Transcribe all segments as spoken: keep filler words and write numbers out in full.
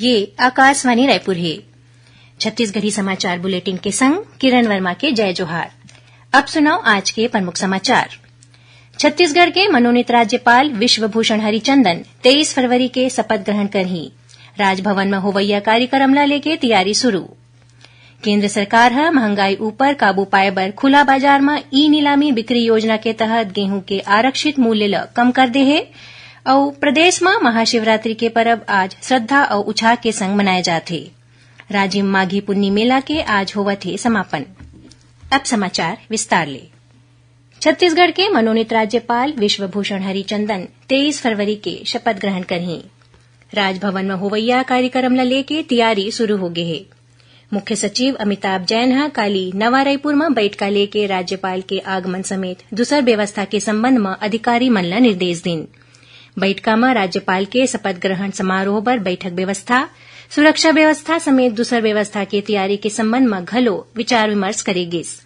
ये आकाशवाणी रायपुर हे। छत्तीसगढ़ी समाचार बुलेटिन के संग किरण वर्मा के जय जोहार। अब सुनव आज के प्रमुख समाचार। छत्तीसगढ़ के मनोनीत राज्यपाल विश्वभूषण हरिचंदन तेईस फरवरी के शपथ ग्रहण करही। राजभवन म होवइया कार्यक्रम ला लेके तैयारी शुरू। केंद्र सरकार ह महंगाई ऊपर काबू पाए बर खुला बाजार म ई नीलामी बिक्री योजना के तहत गेहूं के आरक्षित मूल्य ल कम कर दे हे। अउ प्रदेश म महाशिवरात्रि के परब आज श्रद्धा अउ उछाह के संग मनाए जात हे। राजिम माघी पुन्नी मेला के आज होवत हे समापन। अब समाचार विस्तार ले। छत्तीसगढ़ के मनोनीत राज्यपाल विश्वभूषण हरिचंदन तेईस फरवरी के शपथ ग्रहण करही। राजभवन म होवइया कार्यक्रम ल लेके तैयारी शुरू हो गे हे। मुख्य सचिव अमिताभ जैन ह काली नवा रायपुर म बइठका लेके राज्यपाल के आगमन समेत दूसर व्यवस्था के संबंध म अधिकारी मन ल निर्देश दीन। बइठका म राज्यपाल के शपथ ग्रहण समारोह बर बइठक व्यवस्था, सुरक्षा व्यवस्था समेत दूसर व्यवस्था के तैयारी के संबंध म घलो विचार विमर्श करे गिस।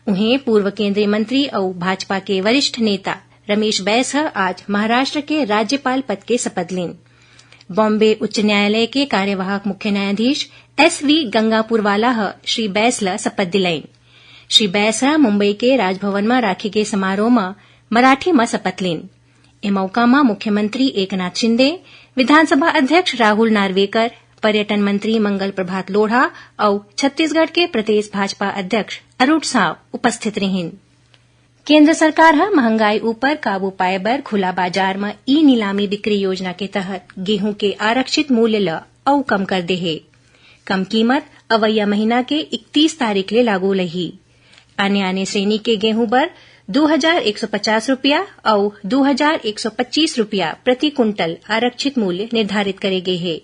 उहें, पूर्व केंद्रीय मंत्री अउ भाजपा के वरिष्ठ नेता रमेश बैस ह आज महाराष्ट्र के राज्यपाल पद के शपथ लीन। बॉम्बे उच्च न्यायालय के कार्यवाहक मुख्य न्यायाधीश एस वी गंगापुरवाला ह श्री बैस ल शपथ दिलाइन। श्री बैस ह मुंबई के राजभवन म राखे गे समारोह म मराठी म शपथ लीन। ए मौका म मुख्यमंत्री एकनाथ शिंदे, विधानसभा अध्यक्ष राहुल नार्वेकर, पर्यटन मंत्री मंगल प्रभात लोढ़ा अउ छत्तीसगढ़ के प्रदेश भाजपा अध्यक्ष अरुण साव उपस्थित रिहीन। केंद्र सरकार ह महंगाई ऊपर काबू पाए बर खुला बाजार म ई नीलामी बिक्री योजना के तहत गेहूं के आरक्षित मूल्य ल अउ कम कर दे हे। कम कीमत अवइया महीना के इकतीस तारीख ले लागू रही। आने-आने श्रेणी के गेहूं बर दू हजार एक सौ पचास रुपया अउ दू हजार एक सौ पच्चीस रुपया प्रति कुंटल आरक्षित मूल्य निर्धारित करे गे हे।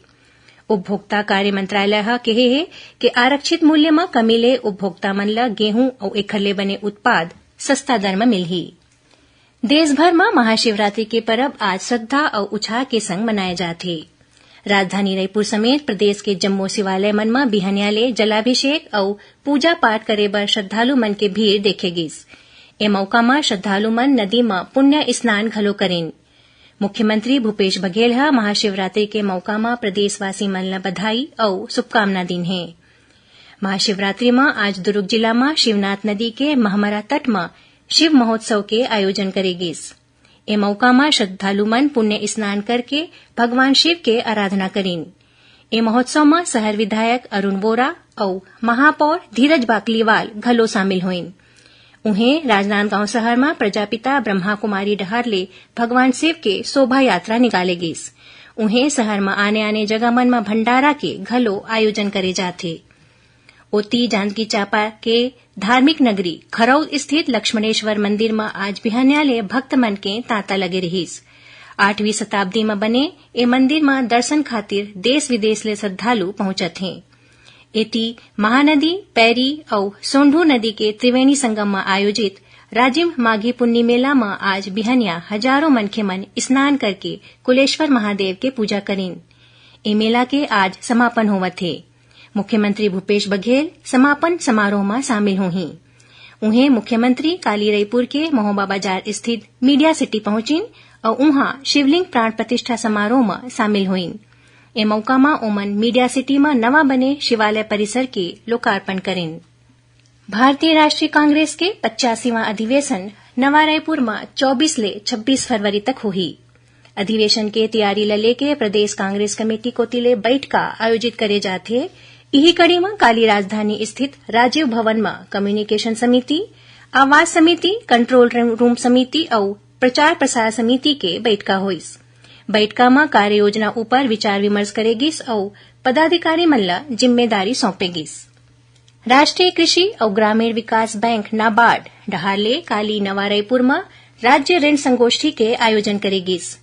उपभोक्ता कार्य मंत्रालय ह केहे हे कि आरक्षित मूल्य म कमी ले उपभोक्ता मन ल गेहूं अउ एखर ले बने उत्पाद सस्ता दर म मिलही। देश भर म महाशिवरात्रि के परब आज श्रद्धा अउ उछाह के संग मनाए जात हे। राजधानी रईपुर समेत प्रदेश के जम्मो शिवालय मन म बिहनिया ले जलाभिषेक अउ पूजा पाठ करे बर श्रद्धालु मन के भीड़ देखे गिस। ए मौका म श्रद्धालु मन नदी म पुण्य स्नान घलो करिन। मुख्यमंत्री भूपेश बघेल ह महाशिवरात्रि के मौका म प्रदेशवासी मन ल बधाई अउ शुभकामना दीन हे। महाशिवरात्रि म आज दुर्ग जिला म शिवनाथ नदी के महमरा तट म शिव महोत्सव के आयोजन करे गिस। ए मौका म श्रद्धालु मन पुण्य स्नान करके भगवान शिव के आराधना करिन। ए महोत्सव म शहर विधायक अरुण वोरा अउ महापौर धीरज बाकलीवाल घलो शामिल होइन। उहें, राजनांदगांव शहर म प्रजापिता ब्रह्मा कुमारी डहार ले भगवान शिव के शोभा यात्रा निकाले गिस। उहें, शहर म आने-आने जगह मन म भंडारा के घलो आयोजन करे जाथे। ओती, जांजगीर चांपा के धार्मिक नगरी खरौद स्थित लक्ष्मणेश्वर मंदिर म आज बिहनिया ले भक्त मन के तांता लगे रिहिस। आठवीं शताब्दी म बने ए मंदिर म दर्शन खातिर देश विदेश ले श्रद्धालु पहुंचत हें। एती, महानदी, पैरी अउ सोंढू नदी के त्रिवेणी संगम म आयोजित राजिम माघी पुन्नी मेला म आज बिहनिया हजारों मनखे मन स्नान करके कुलेश्वर महादेव के पूजा करिन। ए मेला के आज समापन होवत हे। मुख्यमंत्री भूपेश बघेल समापन समारोह म शामिल होही। उहें, मुख्यमंत्री काली रईपुर के महोबा बाजार स्थित मीडिया सिटी पहुंचिन अउ उहां शिवलिंग प्राण प्रतिष्ठा समारोह म शामिल होइन। ए मौका म ओमन मीडिया सिटी म नवा बने शिवालय परिसर के लोकार्पण करिन। भारतीय राष्ट्रीय कांग्रेस के पचासीवां अधिवेशन नवा रायपुर म चौबीस ले छब्बीस फरवरी तक होही। अधिवेशन के तैयारी ल लेके प्रदेश कांग्रेस कमेटी कोति ले बइठका आयोजित करे जाथे। इही कड़ी म काली राजधानी स्थित राजीव भवन म कम्युनिकेशन समिति, आवास समिति, कंट्रोल रूम समिति अउ प्रचार प्रसार समिति के बइठका होइस। बइठका म कार्य योजना ऊपर विचार विमर्श करे गिस अउ पदाधिकारी मन ल जिम्मेदारी सौंपे गिस। राष्ट्रीय कृषि अउ ग्रामीण विकास बैंक नाबार्ड डहार ले काली नवा रायपुर म राज्य ऋण संगोष्ठी के आयोजन करे गिस।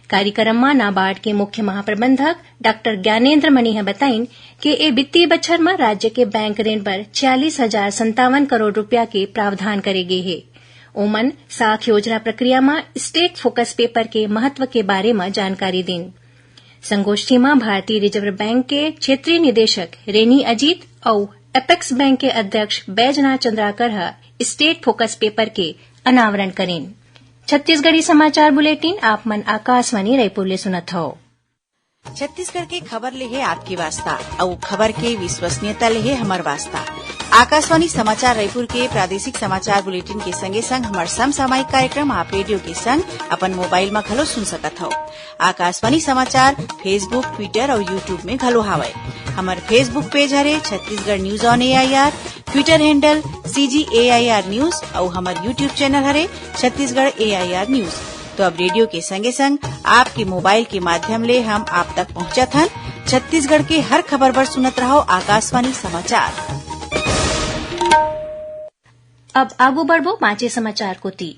कार्यक्रम म नाबार्ड के मुख्य महाप्रबंधक डॉक्टर ज्ञानेंद्र मणि ह बताइन कि ए वित्तीय बछर म राज्य के बैंक ऋण बर छियालीस हजार संतावन करोड़ रुपया के प्रावधान करे गे हे। ओमन साख योजना प्रक्रिया म स्टेट फोकस पेपर के महत्व के बारे म जानकारी दीन। संगोष्ठी म भारतीय रिजर्व बैंक के क्षेत्रीय निदेशक रेनी अजीत अउ एपेक्स बैंक के अध्यक्ष बैजनाथ चंद्राकर ह स्टेट फोकस पेपर के अनावरण करिन। छत्तीसगढ़ी समाचार बुलेटिन आप मन आकाशवाणी रायपुर ले सुनत हव। छत्तीसगढ़ के खबर ले हे आपके वास्ता, अउ खबर के विश्वसनीयता ले हे हमर वास्ता। आकाशवाणी समाचार रायपुर के प्रादेशिक समाचार बुलेटिन के संगे संग हमर समसामयिक कार्यक्रम आप रेडियो के संग अपन मोबाइल म घलो सुन सकत हव। आकाशवाणी समाचार Facebook, Twitter अउ YouTube में घलो हावय। हमर Facebook पेज हरे Chhattisgarh news on AIR, Twitter handle CG AIR news अउ हमर YouTube चैनल हरे छत्तीसगढ़ AIR news। तो अब रेडियो के संगे संग आपके मोबाइल के माध्यम ले हम आप तक पहुंचत हन। छत्तीसगढ़ के हर खबर बर सुनत रहव आकाशवाणी समाचार। अब आगू बढ़बो बांचे समाचार कोति।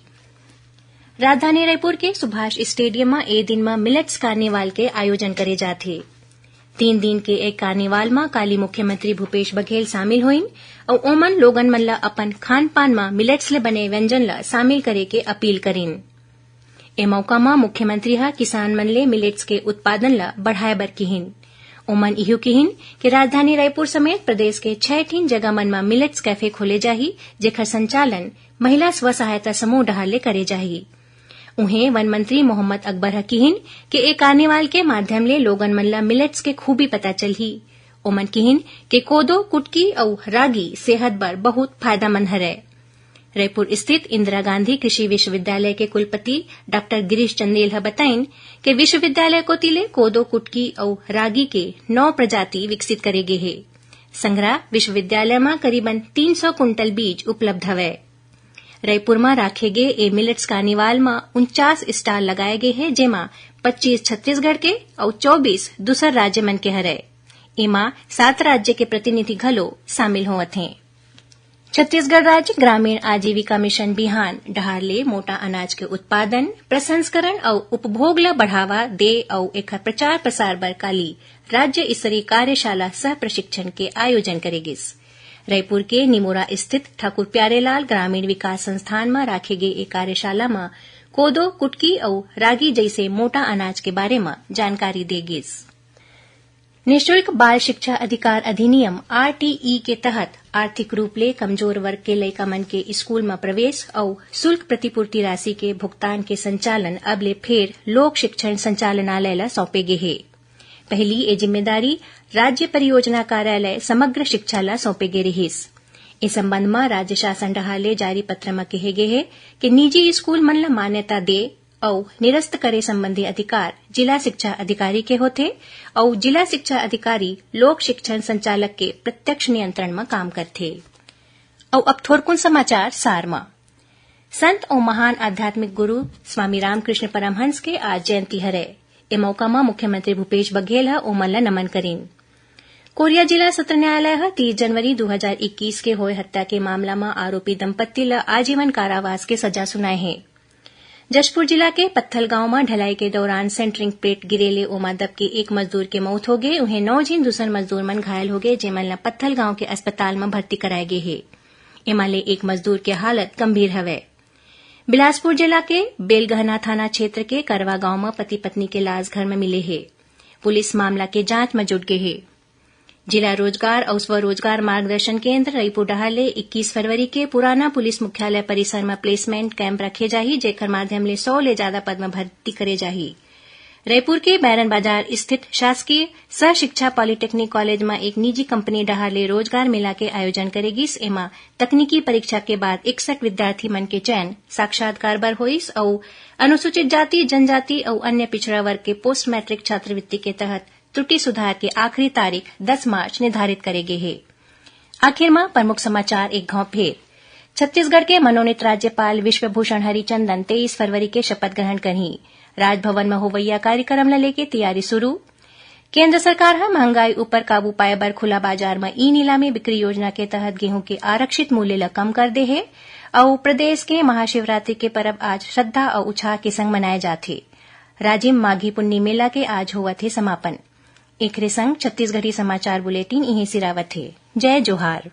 राजधानी रायपुर के सुभाष स्टेडियम म ए दिन म मिलेट्स कार्निवाल के आयोजन करे जात हे। तीन दिन के ए कार्निवाल म काली मुख्यमंत्री भूपेश बघेल शामिल होइन अउ ओमन लोगन मन ल अपन खान पान म मिलेट्स ले बने व्यंजन ल शामिल करे के अपील करिन। ए मौका म मुख्यमंत्री ह किसान मन ले मिलेट्स के उत्पादन ल बढ़ाए बर किहिन। ओमन इहू किहिन कि राजधानी रायपुर समेत प्रदेश के छै ठिन जगह मन म मिलेट्स कैफे खोले जाही, जेखर संचालन महिला स्व सहायता समूह डहार ले करे जाही। उहें, वन मंत्री मोहम्मद अकबर ह किहिन कि ए कार्निवाल के माध्यम ले लोगन मन ल मिलेट्स के खूबी पता चलही। ओमन किहिन कि कोदो, कुटकी अउ रागी सेहत बर बहुत फायदामंद हरय। रायपुर स्थित इंदिरा गांधी कृषि विश्वविद्यालय के कुलपति डॉक्टर गिरीश चंदेल ह बताइन कि विश्वविद्यालय कोति ले कोदो, कुटकी अउ रागी के नौ प्रजाति विकसित करे गे हे। संघरा विश्वविद्यालय म करीबन तीन सौ कुंटल बीज उपलब्ध हवय। रायपुर म राखे गे ए मिलेट्स कार्निवाल म उनचास स्टॉल लगाए गे हे, जेमा पच्चीस छत्तीसगढ़ के अउ चौबीस दूसर राज्य मन के हरय। एमा सात राज्य के प्रतिनिधि घलो शामिल होवत हें। छत्तीसगढ़ राज्य ग्रामीण आजीविका मिशन बिहान डहार ले मोटा अनाज के उत्पादन, प्रसंस्करण अउ उपभोग ल बढ़ावा दे अउ एखर प्रचार प्रसार बर काली राज्य स्तरीय कार्यशाला सह प्रशिक्षण के आयोजन करे गिस। रायपुर के निमोरा स्थित ठाकुर प्यारेलाल ग्रामीण विकास संस्थान म राखे गे ए कार्यशाला म कोदो, कुटकी अउ रागी जइसे मोटा अनाज के बारे म जानकारी दे गिस। निशुल्क बाल शिक्षा अधिकार अधिनियम, आरटीई, के तहत आर्थिक रूप ले कमजोर वर्ग के लइका मन के स्कूल म प्रवेश अउ शुल्क प्रतिपूर्ति राशि के भुगतान के संचालन अब ले फेर लोक शिक्षण संचालनालय ल सौंपे गे हे। पहिली ए जिम्मेदारी राज्य परियोजना कार्यालय समग्र शिक्षा ल सौंपे गे रिहिस। ए संबंध म राज्य शासन डहार ले जारी पत्र म केहे गे हे कि निजी स्कूल मन ल मान्यता दे अउ निरस्त करे संबंधी अधिकार जिला शिक्षा अधिकारी के होथे अउ जिला शिक्षा अधिकारी लोक शिक्षण संचालक के प्रत्यक्ष नियंत्रण म काम करथे। अउ अब थोरकुन समाचार सार म। संत अउ महान आध्यात्मिक गुरु स्वामी रामकृष्ण परमहंस के आज जयंती हरय। ए मौका म मुख्यमंत्री भूपेश बघेल ह ओमन ल नमन करिन। कोरिया जिला सत्र न्यायालय ह तीस जनवरी दू हजार इक्कीस के होय हत्या के मामला म आरोपी दंपत्ति ल आजीवन कारावास के सजा सुनाए हे। जशपुर जिला के पत्थल गांव म ढलाई के दौरान सेंटरिंग प्लेट गिरे ले ओमा दब के एक मजदूर के मौत होगे, उहें नौ झिन दूसर मजदूर मन घायल होगे, जेमन ल पत्थल गांव के अस्पताल म भर्ती कराए गे हे। एमा ले एक मजदूर के हालत गंभीर हवय। बिलासपुर जिला के बेलगहना थाना क्षेत्र के करवा गांव म पति पत्नी के लाश घर म मिले हे। पुलिस मामला के जांच म जुट गे हे। जिला रोजगार अउ स्वरोजगार मार्गदर्शन केंद्र रईपुर डहार ले इक्कीस फरवरी के पुराना पुलिस मुख्यालय परिसर म प्लेसमेंट कैंप रखे जाही, जेकर माध्यम ले सौ ले जादा पद म भर्ती करे जाही। रईपुर के बैरन बाजार स्थित शासकीय सह शिक्षा पॉलिटेक्निक कॉलेज म एक निजी कंपनी डहार ले रोजगार मेला के आयोजन करे गिस। एमा तकनीकी परीक्षा के बाद इकसठ विद्यार्थी मन के चयन साक्षात्कार बर होइस अउ अनुसूचित जाति, जनजाति अउ अन्य पिछड़ा वर्ग के पोस्ट मैट्रिक छात्रवृत्ति के तहत त्रुटि सुधार के आखिरी तारीख दस मार्च निर्धारित करे गे हे। आखिर म प्रमुख समाचार एक घांव फेर। छत्तीसगढ़ के मनोनीत राज्यपाल विश्वभूषण हरिचंदन तेईस फरवरी के शपथ ग्रहण करही। राजभवन म होवइया कार्यक्रम ल लेके तैयारी शुरू। केंद्र सरकार ह महंगाई ऊपर काबू पाए बर खुला बाजार म ई नीलामी बिक्री योजना के तहत गेहूं के आरक्षित मूल्य ल कम कर दे हे अउ प्रदेश के महाशिवरात्रि के परब आज श्रद्धा अउ उछाह के संग मनाए जात हे। राजिम माघी पुन्नी मेला के आज होवत हे समापन। एखरे संग छत्तीसगढ़ी समाचार बुलेटिन इहें सिरावत हे। जय जोहार।